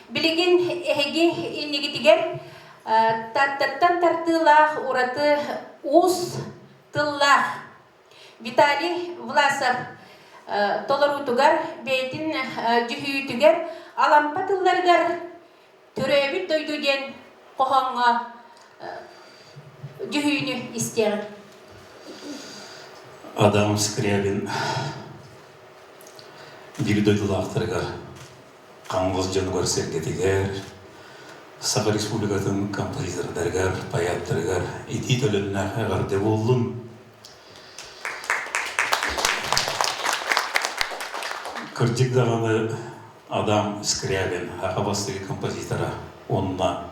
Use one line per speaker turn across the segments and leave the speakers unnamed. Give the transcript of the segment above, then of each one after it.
Билигин эһиги иннигитигэр Тааттаттан тардыылаах ураты уус тыллаах Виталий Власов толоруутугар бэйэтин дьүһүйүүтүгэр Алампа тылларыгар Төрөөбүт дойду диэн хоһооҥҥо дьүһүйүүнү истиэҕиҥ.
Адам Скрябин биир дойдулаахтарыгар Хаҥалас дьонугар-сэргэтигэр, Саха Республикатын композитордарыгар, поэттарыгар итии төлөннөөх эҕэрдэ буоллун! Кырдьык даҕаны Адам Скрябин саха бастакы композитора уонна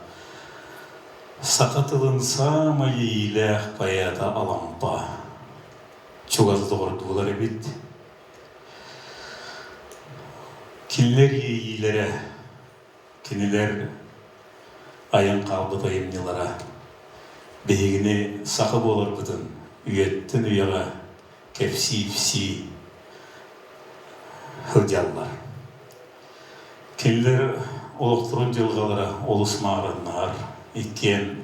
саха тылын саамай иилээх поэта Алампа чугас доҕордуулар эбит. Кинилэр иэйиилэрэ, кинилэр айан хаалбыт айымньылара биһигини саха буоларбытын үйэттэн үйэҕэ кэпсии-ипсии сылдьаллар. Кинилэр олохторун дьылҕалара олус маарыннаһар, иккиэн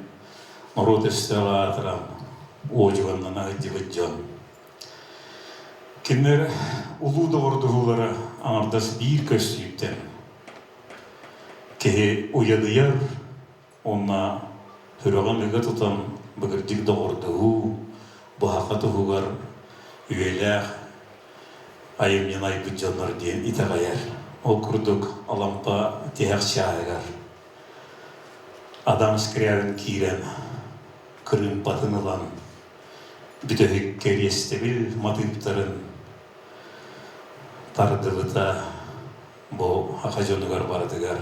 норуот өстөөҕө аатыран уодьуганнана сылдьыбыт дьон. Кинилэр улуу доҕордоһуулара аҥардас биир көстүүттэн киһи уйадыйар уонна сүрэҕин ыга тутан быгырдьык доҕордоһуу быһаха туһугар үйэлээх айымньыны айбыт дьоннор диэн итэҕэйэр. Ол курдук Алампа тиһэх чааһыгар Адам Скрябин киирэн кырыымпатын ылан бүтэһик кэриэстэбил матыыптарын тардыбыта бу саха дьонугар барытыгар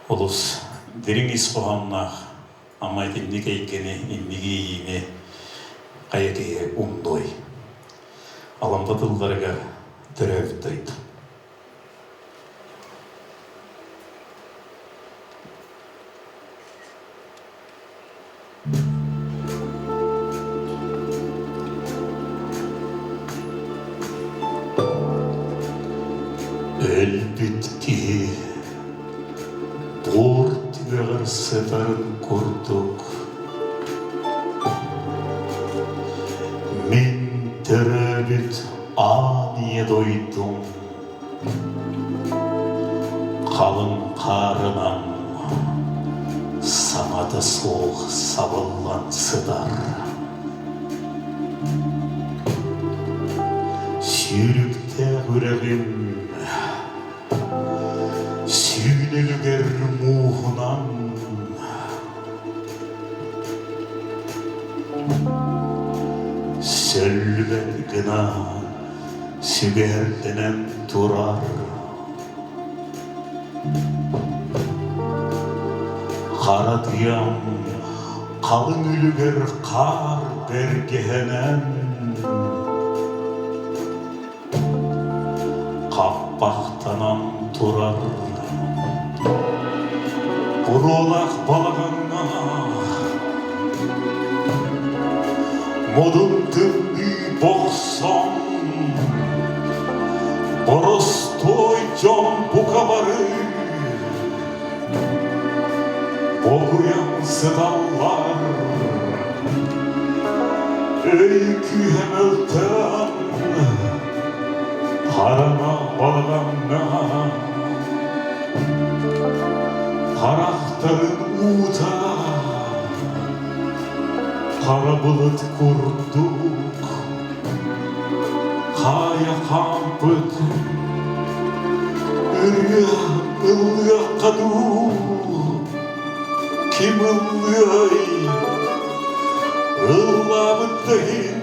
олус дириҥ ис хоһоонноох ама итинник эйгэни, инник иэйиини хайа киһи умнуой. Алампа тылларыгар төрөөбүт дойду. Өлбүт киһи буор түгэҕэр сытарын курдук мин төрөөбүт аан ийэ дойдум Халыҥ хаарынан саҥата суох сабыллан сытар. Сүүрүктээх үрэҕим сүүнүлүгэр мууһунан сөллүбэт гына сүгэһэрдэнэн турар. Хара тыам халыҥ үлүгэр хаар бэргэһэнэн хаппахтанан турар. Буруолаах балаҕаҥҥа модун тымныы бохсон боростуой дьон бука бары бокуйан сыталлар өй күүһэ мөлтөөн хараҥа балаҕаҥҥа харахтарын уута хара былыт курдук хаайа хаампыт ырыа ыллыахха дуу ким ыллыай ыллаабыт да иһин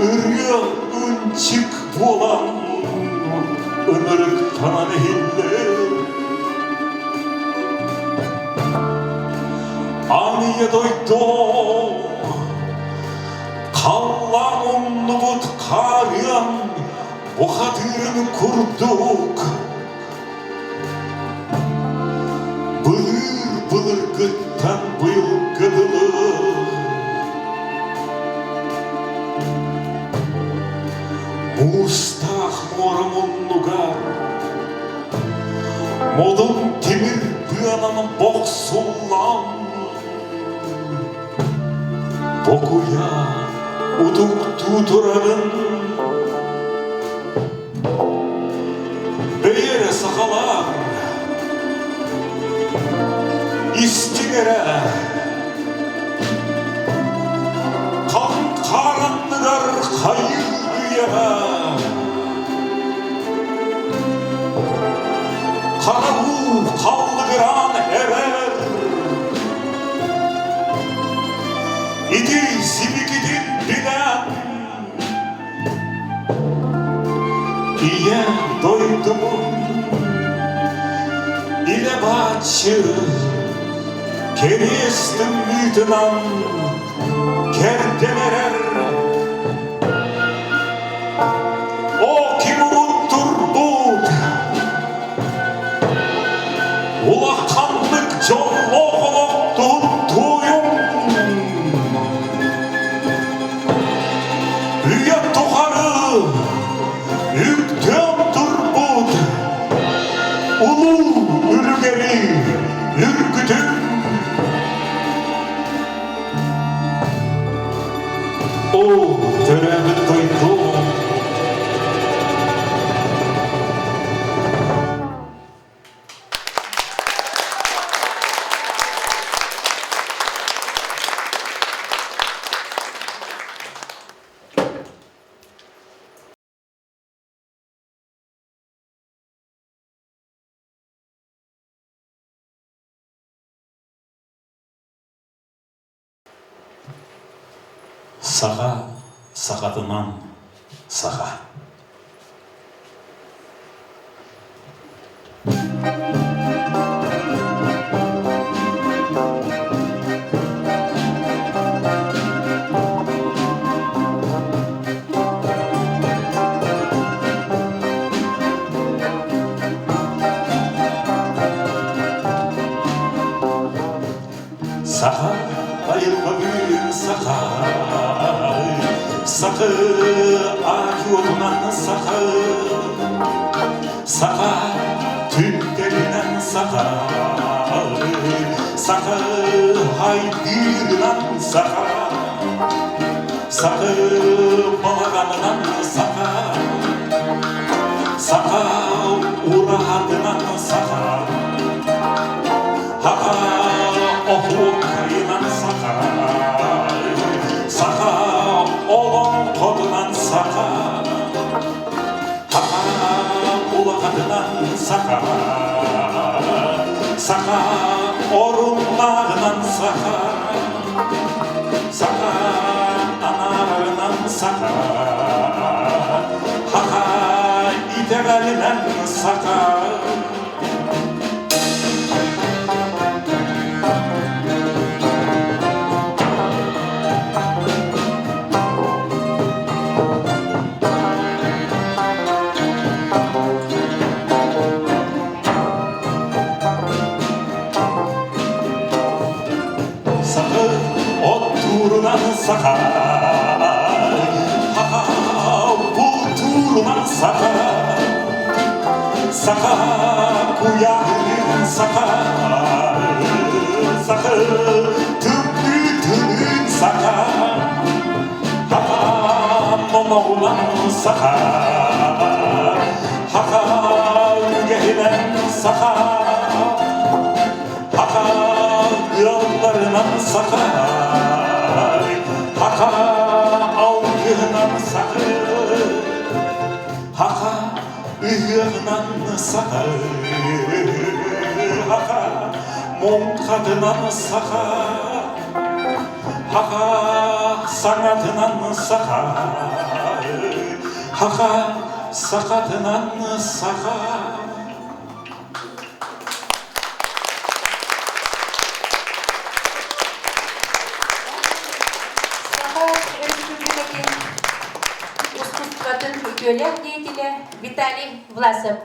ырыа ынчык буолан ынырыктанан иһиллэр Аан дойду халлаан умнубут хаарыан бухатыырын курдук былыр былыргыттан быйылгы дылы муустаах муора муннугар. Модун тимир быанан бохсуллан, Бокуйа утуктуу турарын Бэйэ эрэ сахалаан, истиҥ эрэ, Хаар анныгар хайыы үйэҕэ Хара уу халлыгыраан эрэр Ити сибикитин билэн Ийэ дойдубун илэ бааччы кэриэс тымныытынан кэрдэн эрэр. О, ким уруттурбут улаханнык дьоллоох олохтун туойуҥ! Үйэ тухары үктөөн турбут улуу үлүгэри үргүтүҥ! Оо, төрөөбүт дойдум! Саха сахатынан саха. Саха айылҕалыын саха, саха аатынан саха, саха түптэринэн саха, саха хайдыырынан саха, саха балаҕанынан саха, саха ураһатынан саха. Саха оһуокайынан саха, саха олоҥхотунан саха, саха улахатынан саха, саха оруннааҕынан саха, саха анаарарынан саха, саха итэҕэлинэн саха. Сахы оттуурунан саха, хаха бултуурунан саха, Саха куйаарын саха, саха тымныы саха, хаха моноҕунан саха, хаха үгэһинэн саха, хаха ыалларынан саха, хаха алгыһынан саха, хаха Ыһыаҕынан саха, хаха, муҥхатынан саха, хаха, саҥатынан саха, хаха, сахатынан саха.
Саха Өрөспүүбүлүкэтин ускуствотын үтүөлээх деятелэ Виталий Власов.